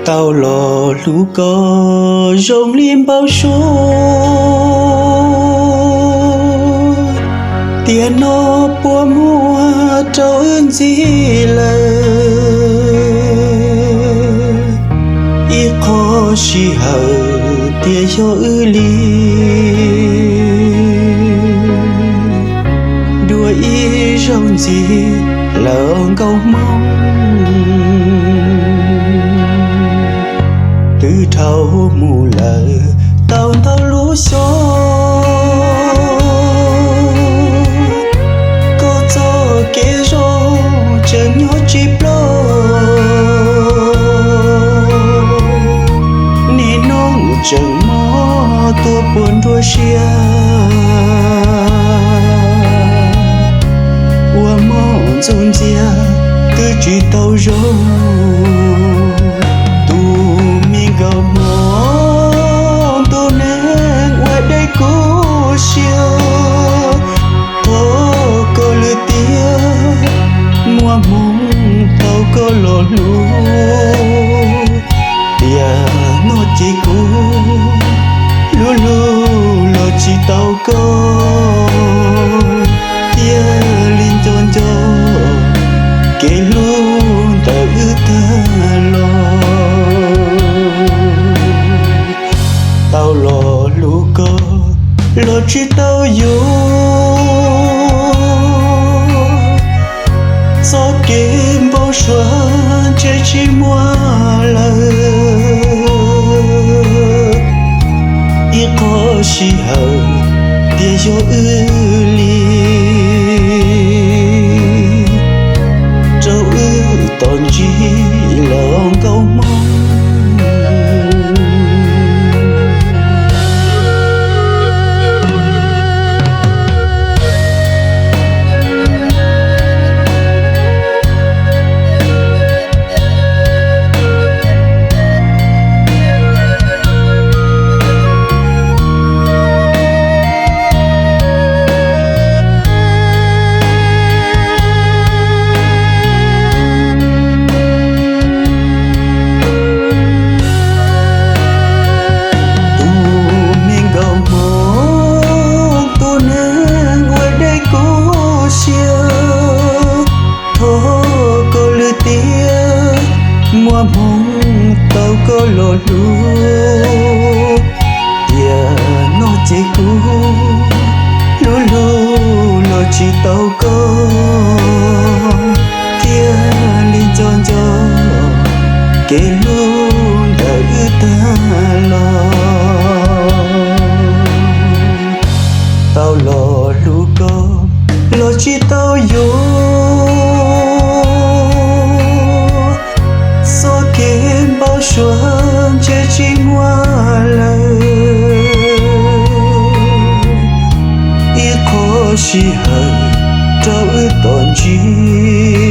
Tau los hlub koj zoo li npau suav, tiam no puas muaj rau wb ntxiv lawm. Ib qho sij hawm tias yog wb li, dua ib zaug ntxiv lawm nkauj Hmoob. Twb dhau mus lawm tau ntau lub xyoo, koj txoj kev zoo tseem nyob tsis plaub. Niaj hnub tseem mob tuaj puas nruab siab, ua mob ntxuj ntxiag twb tsis tau zoo. Tus me nkauj Hmoob, tus neeg uas deb kuv siab, thov koj lwm tiam muaj hmoo tau koj los hlub. Tiam no ces kuv hlub hlub los tsis tau koj, thiaj li nco nco kev hlub ntawm wb tag los. Tau los hlub koj los tsis tau yuav, txoj kev npau suav ntshe tsis muaj lawm. Ib qho sij hawm tias yog wb li, rau wb tos ntsib los nkauj Hmoob. Tus me nkauj Hmoob, tus neeg uas deb kuv siab, thov koj lwm tiam muaj hmoo tau koj los hlub. Tiam no ces kuv hlub hlub los tsis tau koj, thiaj li nco nco kev hlub ntawm wb tag los. Tau los hlub koj los tsis tau yuav, txoj kev npau suav ntshe tsis muaj lawm. Ib qho sij hawm rau wb tos ntsib